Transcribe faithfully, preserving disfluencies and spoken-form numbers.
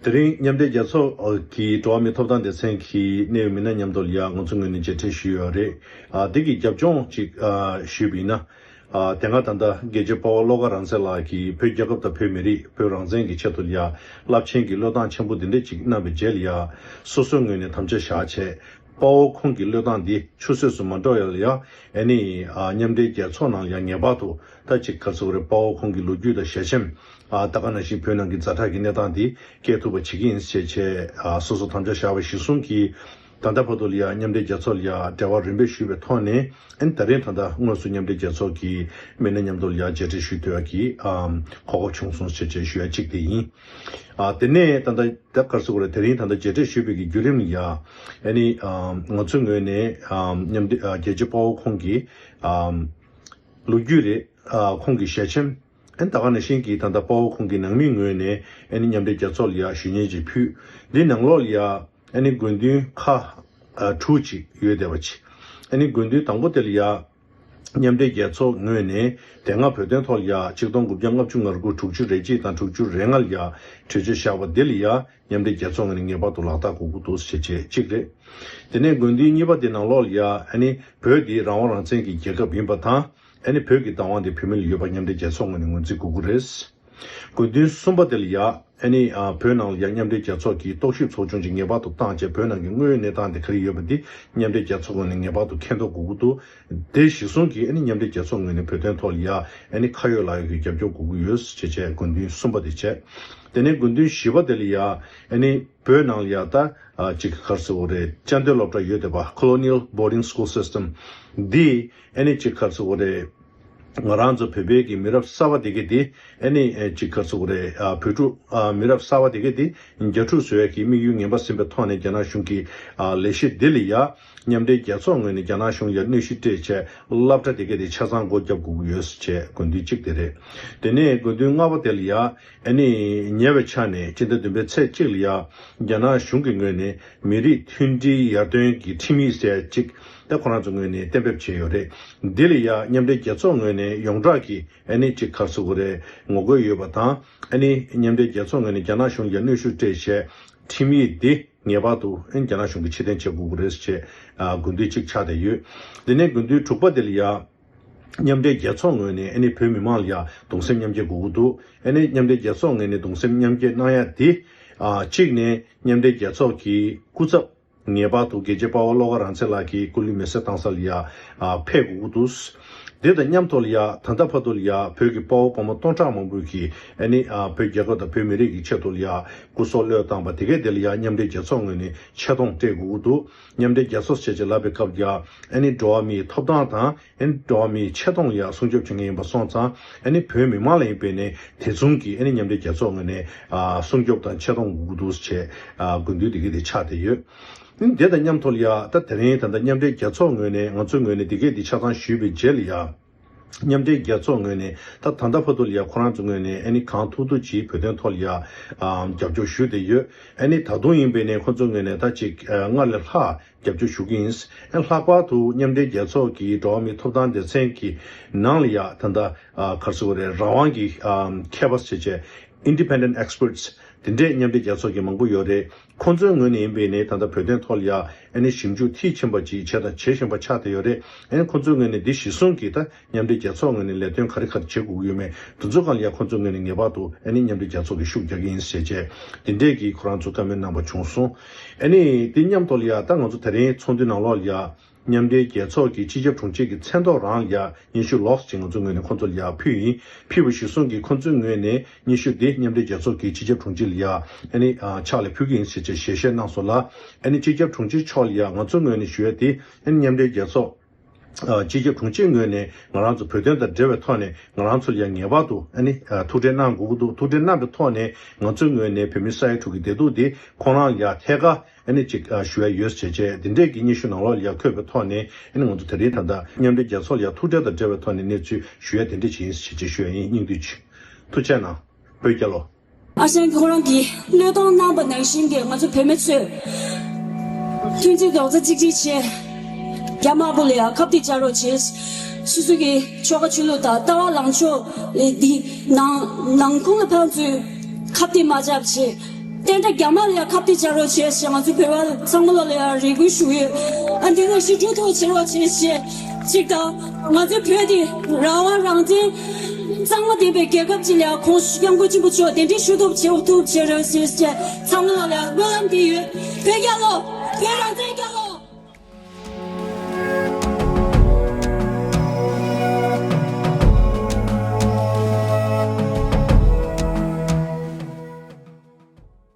དེ་རིང་མཉམ་འབྲེལ་རྒྱལ་ཚོགས་ཀྱི་འགྲོ་བ་མིའི་ཐོབ་ཐང་སྡེ་ཚན་གྱི་གནད་ཡོད་མི་སྣ་མཉམ་དུ་ལ་ཡ་ང་ཚོ་ངོས་ནས་མཇལ་འཕྲད་ཞུས་ཡོད་རེད། ཨ་འདི་གི་རྒྱབ་ལྗོངས་ཅིག་ཨ་ཞུས་པ་ཡིན་ན། ཨ་དེ་སྔ་ད་ལྟ་རྒྱལ་གཅེས་དཔའ་བོ་བློ་དགའ་རང་བཙན་ལགས་ཀྱིས་བོད་རྒྱལ་ཁབ་དང་བོད་མི་རིགས་བོད་རང་བཙན་གྱི་ཆེད་དུ་ལ་ཡ་རླབས་ཆེན་གྱི་བློས་བཏང་ཆེན་པོ་འདི་འདྲ་ཅིག་གནང་བའི་རྗེས་ལ་ཡ་སོ་སོའི་ངོས་ནས་དམ་བཅའ་བཞག་བྱས། དཔའ་བོ་ཁོང་གི་བློས་བཏང་འདི་ཆུད་ཟོས་སུ་མ་འགྲོ་ཡ་ལ་ཡ་ཨ་ནི་ཨ་མཉམ་འབྲེལ་རྒྱལ་ཚོགས་ནང་ལ་ཡ་ངེས་པར་དུ་ད་ཅིག་ག་རེ་ཟེར་དགོས་རེད། དཔའ་བོ་ཁོང་གི་ལོ་རྒྱུས་དང་ཞལ་ཆེམས་ཨ་ད་ག་ནང་བཞིན་བོད་ནང་གི་ཛ་དྲག་གི་གནས་སྟངས་འདི་སྐྱེལ་ཐུབ་པ་བྱེད་ཀྱི་ཡིན་ཞེས་བྱས་ཨ་སོ་སོ་དམ་བཅའ་བཞག་པ་གཞིར་བཟུང་གིས། ད་ལྟ་བར་དུ་ལ་ཡ་མཉམ་འབྲེལ་རྒྱལ་ཚོགས་ལ་ཡ་འབྲེལ་བ་རིམ་པས་ཞུས་པའི་ཐོག་ནས་ཨ་ནི་ད་རིང་ད་ལྟ་དངོས་སུ་མཉམ་འབྲེལ་རྒྱལ་ཚོགས་ཀྱི་མི་སྣ་མཉམ་དུ་ལ་ཡ་མཇལ་འཕྲད་ཞུ་ཐུབ་ཡ་གི་ཨ་གོ་སྐབས་བྱུང་སོང་ཞེས་བྱས་ཞུ་ཡ་གཅིག་དེ་ཡིན། ཨ་དེ་ནས་ད་ལྟ་ད་ག་རེ་ཟེར་དགོས་རེད། དེ་རིང་ད་ལྟ་མཇལ་འཕྲད་ཞུས་པའི་གི་བརྒྱུད་རིམ་ལ་ཡ་ཨ་ནི་ཨ་ང་ཚོའི་ངོས་ནས་ཨ་མཉམ་འབྲེལ་ཨ་རྒྱལ་གཅེས་དཔའ་བོ་ཁོང་གི་ཨ་ལོ་རྒྱུས་རེད། ཨ་ཁོང་གི་ཞལ་ཆེམས། ཨ་ནི་ད་ག་ནང་བཞིན་གྱི་ད་ལྟ་དཔའ་བོ་ཁོང་གི་ནང་མིའི་ངོས་ནས་ཨ་ནི་མཉམ་འབྲེལ་རྒྱལ་ཚོགས་ལ་ཡ་ཞུ་སྙན་ཅིག་ཕུལ། འདི་ནང་ལོགས་ལ་ཡ་ཨ་ནི་དགོས་འདུན་ཁག་ཨ་དྲུག་ཅིག་ཡོད་བསྡད་པ་ཅིག་ཨ་ནི་དགོས་འདུན་དང་པོ་དེ་ལ་ཡ་མཉམ་འབྲེལ་རྒྱལ་ཚོགས་ངོས་ནས་དེ་སྔ་བོད་དོན་ཐོག་ལ་ཡ་ཆིག་སྟོང་དགུ་བརྒྱ་ལྔ་བཅུ་ང་དགུ་དྲུག་ཅུ་རེ་གཅིག་དང་དྲུག་ཅུ་རེ་ལྔ་ལ་ཡ་གྲོས་ཆོད་བཞག་པ་འདི་ལ་ཡ་མཉམ་འབྲེལ་རྒྱལ་ཚོགས་ངོས་ནས་ངེས་པར་དུ་ལག་བསྟར་དགོས་ཀྱི་འདུག་ཞེས་བྱས་གཅིག་རེད། དེ་ནས་དགོས་འདུན་གཉིས་པ་དེ་ནང་ལོགས་ལ་ཡ་ཨ་ནི་བོད་འདི་རང་དབང་རང་བཙན་གྱི་རྒྱལ་ཁབ་ཡིན་པ་དང་། ཨ་ནི་བོད་ཀྱི་བདག་དབང་དེ་བོད་མི་ལ་ཡོད་པ་མཉམ་འབྲེལ་རྒྱལ་ཚོགས་ངོས་ནས་ངོས་འཛིན་དགོས་ཀྱི་རེད། དགོས་འདུན་གསུམ་པ་དེ་ལ་ཡ་ཨ་ནི་ཨ་བོད་ནང་ལ་ཡ་མཉམ་འབྲེལ་རྒྱལ་ཚོགས་ཀྱི་རྟོག་ཞིབ་ཚོགས་ཆུང་ཅིག་ངེས་པར་དུ་བཏང་བྱས། བོད་ནང་གི་དངོས་ཡོད་གནས་སྟངས་དེ་ག་རེ་ཡོད་པ་འདི་མཉམ་འབྲེལ་རྒྱལ་ཚོགས་ངོས་ནས་ངེས་པར་དུ་མཁྱེན་རྟོགས་དགོས་ཀྱི་འདུག་དེ་གཞིར་བཟུང་གིས་ཨ་ནི་མཉམ་འབྲེལ་རྒྱལ་ཚོགས་ངོས་ནས་བོད་དོན་ཐོག་ལ་ཡ་ཨ་ནི་ཁ་ཡོད་ལག་ཡོད་ཀྱི་རྒྱབ་སྐྱོར་དགོས་ཀྱི་ཡོད་ཅེས་བྱས་དགོས་འདུན་གསུམ་པ་དེ་བྱས། དེ་ནས་དགོས་འདུན་བཞི་པ་དེ་ལ་ཡ་ཨ་ནི་བོད་ནང་ལ་ཡ་ད་ཨ་ཅིག་ག་རེ་ཟེར་དགོས་རེད། བཅའ་སྡོད་སློབ་གྲྭ་ཡོད་བསྡད་པ། Colonial Boarding School System འདི་ཨ་ནི་ཅིག་ག་རེ་ཟེར་དགོས་རེད། ང་རང་ཚོ་བོད་པའི་གི་མི་རབས་གསར་པ་དེ་གས་དེ་ཨ་ནི་ཨ་ཅིག་ག་རེ་ཟེར་དགོས་རེད། ཨ་བོད་ཕྲུག་ཨ་མི་རབས་གསར་པ་དེ་གས་དེ་རྒྱ་ཕྲུག་བཟོ་ཡ་གི་དམིགས་ཡུལ་ངན་པ་ཟིན་པའི་ཐོག་ནས་རྒྱ་ནག་གཞུང་གི་ཨ་ལས་གཞི་འདི་ལ་ཡ་མཉམ་འབྲེལ་རྒྱལ་ཚོགས་ངོས་ནས་རྒྱ་ནག་གཞུང་ལ་གནོན་ཤུགས་སྤྲད་བྱས་སློབ་གྲྭ་དེ་གས་དེ་ཆ་ཚང་སྒོ་བརྒྱབ་དགོས་ཀྱི་ཡོད་ཅེས་དགོས་འདུན་གཅིག་དེ་རེད། དེ་ནས་དགོས་འདུན་ལྔ་པ་དེ་ལ་ཡ་ཨ་ནི་ཉེ་བའི་ཆ་ནས་སྤྱི་ཟླ་བདུན་པའི་ཚེས་གཅིག་ལ་ཡ་རྒྱ་ནག་གཞུང་གི་ངོས་ནས་མི་རིགས་མཐུན་སྒྲིལ་ཡར་ཐོན་གྱི་ཁྲིམས་ཡིག་ཟེར་ཅིག་ད་ཁོ་རང་ཚོ་ངོས་ནས་གཏན་འབེབས་བྱས་ཡོད་རེད། འདི་ལ་ཡ་མཉམ་འབྲེལ་རྒྱལ་ཚོགས་ངོས་ནས་ཡོངས་གྲགས་ཀྱི་ཨ་ནི་ཅིག་ག་རེ་ཟེར་དགོས་རེད། ངོ་རྒོལ་ཡོད་པ་དང་། ཨ་ནི་མཉམ་འབྲེལ་རྒྱལ་ཚོགས་ངོས་ནས་རྒྱ་ནག་གཞུང་ལ་གནོན་ཤུགས་སྤྲད་བྱས་ཁྲིམས་ཡིག་འདི་ངེས་པར་དུ་ཨ་ནི་རྒྱ་ནག་གཞུང་གིས་ཕྱིར་འཐེན་བྱེད་དགོས་ཀྱི་རེད་ཅེས་ཨ་དགོས་འདུན་གཅིག་ཆགས་བསྡད་ཡོད། དེ་ནས་དགོས་འདུན་དྲུག་པ་དེ་ལ་ཡ། མཉམ་འབྲེལ་རྒྱལ་ཚོགས་ངོས་ནས་ཨ་ནི་བོད་མི་མང་ལ་ཡ་གདུང་སེམས་མཉམ་སྐྱེད་དགོས་ཀྱི་འདུག་ཨ་ནི་མཉམ་འབྲེལ་རྒྱལ་ཚོགས་ངོས་ནས་གདུང་སེམས་མཉམ་སྐྱེད་གནང་ཡ་དེ། ཨ་གཅིག་ནས་མཉམ་འབྲེལ་རྒྱལ་ཚོགས་ཀྱི་སྐུ་ཚབ་ངེས་པར་དུ་རྒྱལ་གཅེས་དཔའ་བོ་བློ་དགའ་རང་བཙན་ལགས་ཀྱི་སྐུ་ལུས་མེ་སྲེག་བཏང་ས་ལ་ཡ་ཨ་ཕེབས་དགོས་ཀྱི་འདུག་དེ་དང་མཉམ་དུ་ལ་ཡ་ད་ལྟ་བར་དུ་ལ་ཡ་བོད་ཀྱི་དཔའ་བོ་དཔའ་མོ་སྟོང་ཕྲག་མང་པོ་གིས་ཨ་ནི་ཨ་བོད་རྒྱལ་ཁབ་དང་བོད་མི་རིགས་ཀྱི་ཆེད་དུ་ལ་ཡ་སྐུ་སྲོག་བློས་བཏང་པ་དེ་གས་དེ་ལ་ཡ་མཉམ་འབྲེལ་རྒྱལ་ཚོགས་ངོས་ནས་ཆེ་མཐོང་སྤྲད་དགོས་ཀྱི་འདུག་མཉམ་འབྲེལ་རྒྱལ་ཚོགས་ཞེས་བྱས་ལབ་པའི་སྐབས་ལ་ཡ་ཨ་ནི་འགྲོ་བ་མིའི་ཐོབ་ཐང་དང་། ཨ་ནི་འགྲོ་བ་མིའི་ཆེ་མཐོང་ལ་ཡ་སྲུང་སྐྱོབ་བྱེད་མཁན་ཡིན་པ་སོང་ཙང་། ཨ་ནི་བོད་མི་མང་ལ་ཡིན་པས་ནས་དེ་མཚུངས་ཀྱི་ཨ་ནི་མཉམ་འབྲེལ་རྒྱལ་ཚོགས་ངོས་ནས་ཨ་སྲུང་སྐྱོབ་དང་ཆེ་མཐོང་དགོས་ཀྱི་འདུག་ཅེས་ཨ་དགོས་འདུན་དེ་གས་དེ་ཆགས་བསྡད་ཡོད། ཨ་ནི་དེ་དང་མཉམ་དུ་ལ་ཡ་ད་དེ་རིང་ད་ལྟ་མཉམ་འབྲེལ་རྒྱལ་ཚོགས་ངོས་ནས་ང་ཚོའི་ངོས་ནས་དེ་གས་དེ་ཆ་ཚང་ཞུས་པའི་རྗེས་ལ་ཡ། མཉམ་འབྲེལ་རྒྱལ་ཚོགས་ངོས་ནས་ད་ད་ལྟ་བར་དུ་ལ་ཡ་ཁོ་རང་ཚོ་ངོས་ནས་ཨ་ནི་གང་ཐུབ་ཐུབ་ཀྱིས་བོད་དོན་ཐོག་ལ་ཡ་ཨ་རྒྱབ་སྐྱོར་ཞུས་བསྡད་ཡོད། ཨ་ནི་ད་དུང་ཡིན་པས་ནས་ཁོ་ཚོའི་ངོས་ནས་ད་ཅིག་ཨ་སྔར་ལས་ལྷག་རྒྱབ་སྐྱོར་ཞུ་གི་ཡིན། ལྷག་པར་དུ་མཉམ་འབྲེལ་རྒྱལ་ཚོགས་ཀྱི་འགྲོ་བ་མིའི་ཐོབ་ཐང་སྡེ་ཚན་གྱི་ནང་ལ་ཡ་ད་ལྟ་ཨ་ག་རེ་ཟེར་དགོས་རེད། རང་དབང་གི་ཨ་མཁས་པ་ཞེས་བྱས་Independent Experts དེ་འདྲས་མཉམ་འབྲེལ་རྒྱལ་ཚོགས་ཀྱི་མང་པོ་ཡོད་རེད། ཁོང་ཚོའི་ངོས་ནས་ཡིན་པས་ནས་ད་ལྟ་བོད་དོན་ཐོག་ལ་ཡ་ཨ་ནི་ཞིབ་འཇུག་མཐིལ་ཕྱིན་པ་ཅིག་བྱས་དང་བྱེད་བཞིན་པ་ཆགས་བསྡད་ཡོད་རེད། ཨ་ནི་ཁོང་ཚོའི་ངོས་ནས་འདི་གཞིར་བཟུང་གིས་ད། མཉམ་འབྲེལ་རྒྱལ་ཚོགས་ངོས་ནས་ལས་དོན་ག་རེ་ག་རེ་བྱེད་དགོས་ཀྱི་ཡོད་མེད་དེ་ཚོ་སྒང་ལ་ཡ་ཁོང་ཚོའི་ངོས་ནས་ངེས་པར་དུ་ཨ་ནི་མཉམ་འབྲེལ་རྒྱལ་ཚོགས་ཀྱིས་ཤུགས་རྒྱག་གི་ཡིན་ཟེར་བྱས་དེ་འདྲས་ཀྱི་ཁོ་རང་ཚོ་བཀའ་མོལ་གནང་པ་བྱུང་སོང་། ཨ་ནི་དེ་མཉམ་དུ་ལ་ཡ་ད་ང་ཚོ་དེ་རིང་ཚོགས་འདུའི་ནང་ལོགས་ལ་ཡ་མཉམ་འབྲེལ་རྒྱལ་ཚོགས་ཀྱི་སྤྱི་ཁྱབ་དྲུང་ཆེ་གི་མཚན་ཐོག་རང་ལ་ཡ་སྙན་ཞུ་ལོགས་ཅིག་ང་ཚོའི་ངོས་ནས་ཁོང་ཚོ་ལ་ཡ་ཕུལ་ཡིན། ཕུལ་བ་གཞིར་བཟུང་གིས་ཁོང་ཚོའི་ངོས་ནས་སྙན་ཞུ་དེ་མཉམ་འབྲེལ་རྒྱལ་ཚོགས་ཀྱི་སྤྱི་ཁྱབ་དྲུང་ཆེ་ལ་ཡ་ཨ་ནི་ཕྱག་ལས་ཕུལ་གི་ཡིན་ཟེར་བྱས་ཞལ་བཞེས་གནང་སོང་ལ། ཨ་ནི་སྤྱི་ཁྱབ་དྲུང་ཆེ་མཆོག་ལ་ཡ་ང་ཚོའི་ངོས་ནས་ཞུ་ཡ་དེ་ཨ་ནི་མཉམ་འབྲེལ་རྒྱལ་ཚོགས། ཨ་སྤྱི་ཁྱབ་དྲུང་ཆེའི་ངོས་ནས་ང་རང་ཚོ་བོད་དོན་དང་འབྲེལ་བའི་ཐོག་ནས་ང་རང་ཚོ་ལ་ཡང་ངེས་པར་དུ་ཨ་ནི་ཨ་ཐུགས་ཁྲལ་གནང་དགོས་ཀྱི་འདུག་ཐུགས་ཁྲལ་གནང་བའི་ཐོག་ནས་ང་ཚོའི་ངོས་ནས་བོད་མི་ས་ཡ་དྲུག་གི་བདེ་སྡུག་དེ་ཁོང་རང་ལ་ཡང་ཐད་ཀར་ཨ་ནི་ཅིག་ཨ་ཞུ་ཡ་ཡོད་ཟེར་བྱས་འདི་འདྲས་ཀྱི་སྙན་ཞུ་ནང་ལོགས་ལ་ཡང་འཁོད་པའི་ཐོག་ནས་ཨ་ནི་ང་ཚོ་དེ་རིང་ད་ལྟ་མཉམ་འབྲེལ་རྒྱལ་ཚོགས་ལ་ཡང་ཐུགས་ཁྲལ་དང་འབྲེལ་བའི་ཐོག་ནས་གནས་ཚུལ་ཞུ་ཡ་དེ་འདྲས་ཅིག་ཡིན་ཟེར་བྱས་ཞུ་ཡ་ཡིན། སྙིང་བསྡུས་ཅིག་ཐུགས་རྗེ་གནང་། བོད་རྒྱལ་ལོ། ཨ་ཞང་ཁོ་རང་གིས་བློས་གཏོང་གནང་པ་ནང་བཞིན་གྱི་ང་ཚོ་བོད་མི་ཚོས་མཐུན་སྒྲིལ་རྡོག་རྩ་གཅིག་སྒྲིལ་བྱས། རྒྱ་དམར་པོ་ལ་ཡང་ཁ་གཏད་བཅག་རོགས་བྱས། སོ་སོ་གི་ཆོལ་ཁ་ཆོས་ལུགས་དང་ལྟ་བ་ལངས་ཕྱོགས་ལས་འདི་ནང་ནང་ཁོངས་ལ་ཕན་ཚུན་ཁ་གཏད་མ་བཅག་བྱས། དེ་འདྲ་རྒྱ་དམར་ལ་ཡང་ཁ་གཏད་བྱ་རོགས་བྱེད་ཞེས་ང་ཚོ་བོད་པ་ཚང་མ་ལ་ཡང་རེ་སྐུལ་ཞུ་ཡོད། ཨ་འདི་ནང་བཞིན་འགྲོ་ཐུབ་བྱེད་རོགས་བྱེད་ཞེས་གཅིག་དང་། ང་ཚོའི་བོད་དེ་རང་དབང་རང་བཙན་གཙང་མ་ལྡན་པའི་རྒྱལ་ཁབ་ཅིག་ལ་ཁོང་སྐྱབས་མགོན་ཆེན་པོ་མཆོག་གདན་འདྲེན་ཞུ་ཐུབ་བྱེད་ཐུབ་བྱེད་རོགས་ཞེས་ཚང་མ་ལ་ཡང་སྨོན་ལམ་འདེབས་ཡོད། བོད་རྒྱལ་ལོ། བོད་རང་བཙན་རྒྱལ།